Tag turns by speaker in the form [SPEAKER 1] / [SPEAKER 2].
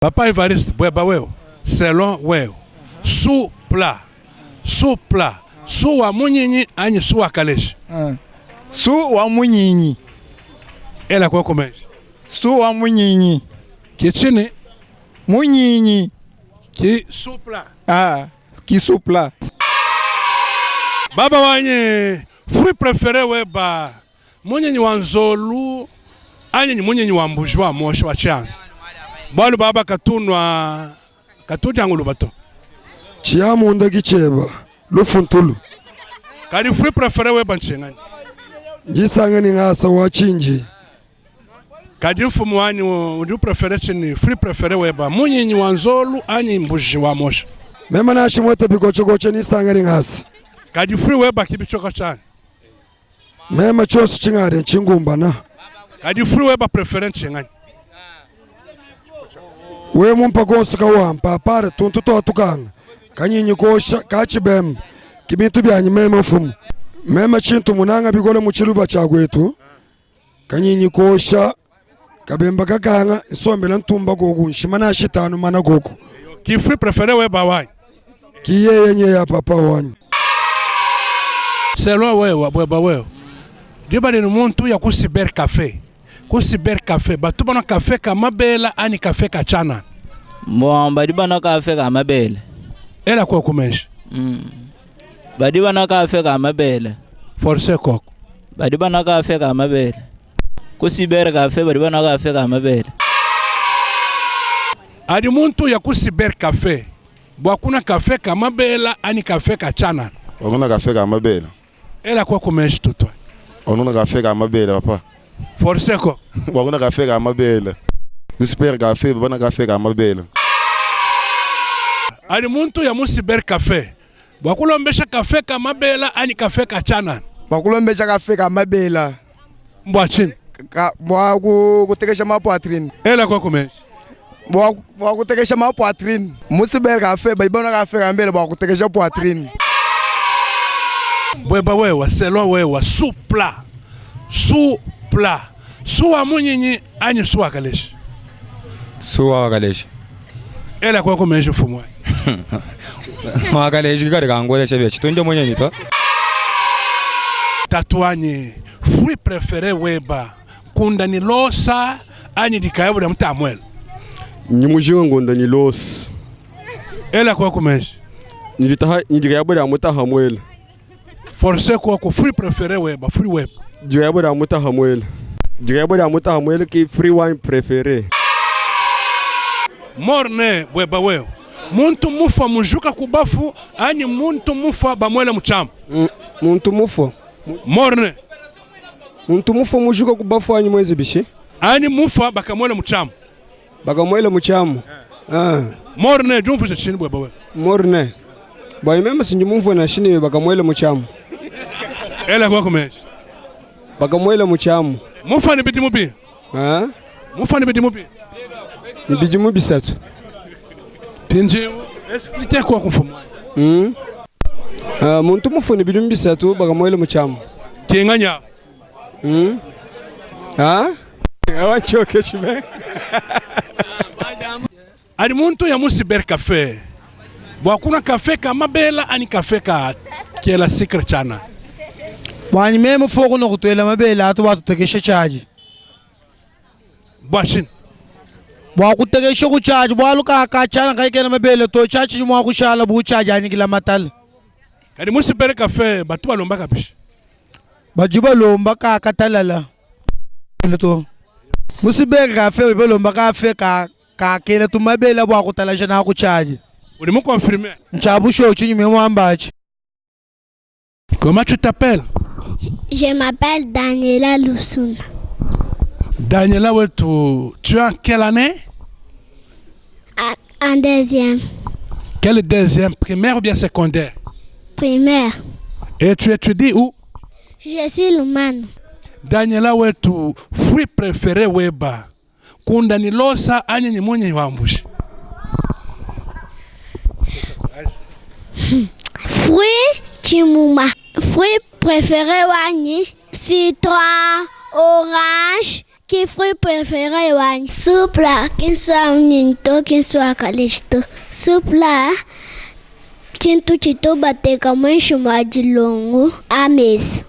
[SPEAKER 1] Papa Evariste bweba wewe selon wewe sous plat sous plat su wa munyinyi anyi su wa kaleji?
[SPEAKER 2] Su wa munyinyi.
[SPEAKER 1] Ela kwoko meji.
[SPEAKER 2] Su wa munyinyi.
[SPEAKER 1] Kichini?
[SPEAKER 2] Munyinyi.
[SPEAKER 1] Ki sous plat.
[SPEAKER 2] Ah, ki sous plat.
[SPEAKER 1] Baba wanyi fruit prefere weba munyinyi wa nzolu anyi munyinyi wa mbuji wa moshi wa tshianza bualu baba katunua katudia nguluba to.
[SPEAKER 3] Tshia munda ki tshieba lufuntulu.
[SPEAKER 1] Kadi fruit prefere weba ntshinganyi?
[SPEAKER 3] Ndisanga ne ngasa wa tshinji.
[SPEAKER 1] Kadi mfumu wanyi udi uprefere tshinyi fruit prefere weba munyinyi wa nzolu anyi mbuji wa moshi?
[SPEAKER 3] Mema nashi muete bikotshekotshe nisanga ne ngasa.
[SPEAKER 1] Kadi fruit weba ki bitshoka tshianyi?
[SPEAKER 3] Mema tshionso tshingadi ntshingumbana.
[SPEAKER 1] Kadi fruit weba prefere ntshinganyi?
[SPEAKER 3] We mumpa konso kawampa apare tuntu tua tukanga kanyinyi kosha katshibemba ki bintu bianyi mema mfumu. Mema tshintu munanga bikole mu tshiluba tshia kuetu kanyinyi kosha kabemba kakanga nsombela ntumba koku nshima na shitanu mana koku.
[SPEAKER 1] Ki fruit prefere weba wanyi?
[SPEAKER 3] Ki yeye nye ya papa wanyi.
[SPEAKER 1] Selon wewe bweba wewe diba dini muntu ya ku cyber cafe ku cyber cafe batu banua cafe ka mabela anyi cafe ka tshianana?
[SPEAKER 4] Bon, badi banua cafe ka mabele.
[SPEAKER 1] Ela koku meji.
[SPEAKER 4] Badi banua cafe ka mabele.
[SPEAKER 1] Force koku.
[SPEAKER 4] Badi banua cafe ka mabele. Ku cyber cafe badi banua cafe ka mabele.
[SPEAKER 1] Adi muntu ya ku cyber cafe bua kunua cafe ka mabela anyi cafe ka tshianana?
[SPEAKER 5] Wakuna cafe ka mabela.
[SPEAKER 1] Ela koku meji tutue.
[SPEAKER 5] Wakuna cafe ka mabela papa.
[SPEAKER 1] Force ko.
[SPEAKER 5] Wakuna cafe ka mabela. Ku cyber cafe bana cafe ka mabela.
[SPEAKER 1] Adi muntu ya mu cyber cafe bua kulombesha cafe ka mabela anyi cafe ka tshianana?
[SPEAKER 2] Bua kulombesha cafe ka mabela.
[SPEAKER 1] Mbua tshinyi?
[SPEAKER 2] Ka, bua kutekesha ma poitrine.
[SPEAKER 1] Ela koku meji.
[SPEAKER 2] Bua, bua kutekesha ma poitrine. Mu cyber cafe badi banua cafe ka mabela bua kutekesha poitrine.
[SPEAKER 1] Bueba wewa selon wewa sous plat sous plat sous wa munyinyi anyi sous wa kaleji?
[SPEAKER 6] Sous wa kaleji.
[SPEAKER 1] Ela koku meji mfumu wanyi.
[SPEAKER 6] Wa kaleji kadi kangolesha bia tshitunde munyinyi to.
[SPEAKER 1] Tatu wanyi fruit prefere weba kunda ni losa anyi dikayabu dia mutamuela?
[SPEAKER 7] Nyi mujinga ngunda ni losa.
[SPEAKER 1] Ela koku meji.
[SPEAKER 7] Nyi dikayabu dia mutamuela.
[SPEAKER 1] Force koku fruit prefere weba fruit weba.
[SPEAKER 7] Dikayabu dia mutamuela. Dikayabu dia mutamuela ki fruit wine prefere.
[SPEAKER 1] Morne bweba wewe. Muntu mufa mujuka kubafu anyi muntu mufa bamwele muchama.
[SPEAKER 8] Muntu mufa.
[SPEAKER 1] Morne.
[SPEAKER 8] Muntu mufa mujuka kubafu anyi mwezi bishi?
[SPEAKER 1] Anyi mufa bakamwele muchama.
[SPEAKER 8] Bakamwele muchama.
[SPEAKER 1] Morne jumfushe chini bweba wewe.
[SPEAKER 8] Morne. Bwa meme sinji mumfwe na shini bakamwele muchama.
[SPEAKER 1] Ela kwa kumeshi.
[SPEAKER 8] Bakamwele muchama.
[SPEAKER 1] Mufa ni bidi mubi. Mufa ni bidi mubi.
[SPEAKER 8] Ni bidi mubi satu.
[SPEAKER 1] Pinji explique kwa kufumu.
[SPEAKER 8] Muntu mufu ni bidi mubi satu bakamwele muchama.
[SPEAKER 1] Kinganya.
[SPEAKER 8] Awachoke shibe.
[SPEAKER 1] Ali muntu ya mu cyber cafe. Bwa kuna cafe ka mabela ani cafe ka kela secret chana.
[SPEAKER 9] Bwani meme fogo no kutuela mabela atu watu tekeshe charge.
[SPEAKER 1] Bwa chini.
[SPEAKER 9] Bwa kutekeshe ku charge bwa luka ka chana kai kena mabela to charge mwa kushala bu charge anyi kila matala.
[SPEAKER 1] Kadi mu cyber cafe batu balomba kabishi.
[SPEAKER 9] Bajuba lomba ka katalala. To. Mu cyber cafe balomba cafe ka ka kela tu mabela bwa kutala jana ku charge.
[SPEAKER 1] Uri mu confirmer?
[SPEAKER 9] Nchabusho chinyi me mwambachi.
[SPEAKER 1] Comment tu t'appelles?
[SPEAKER 10] Je m'appelle Daniela Lusuna.
[SPEAKER 1] Daniela Wetu, tu es en quelle année?
[SPEAKER 10] En deuxième.
[SPEAKER 1] Quelle deuxième? Primaire ou bien secondaire?
[SPEAKER 10] Primaire.
[SPEAKER 1] Et tu étudies où?
[SPEAKER 10] Je suis Lumano.
[SPEAKER 1] Daniela Wetu, fruit préféré weba. Kunda ni losa anyi ni munyi wambushi.
[SPEAKER 10] Fruit chimuma. Fruit préféré wani citron, orange, Ki fruit préféré wanyi. Supla kinswa munyinyi kinswa kaleji to. Supla tshintu tshitu bateka muinshi mua dilongo amesa.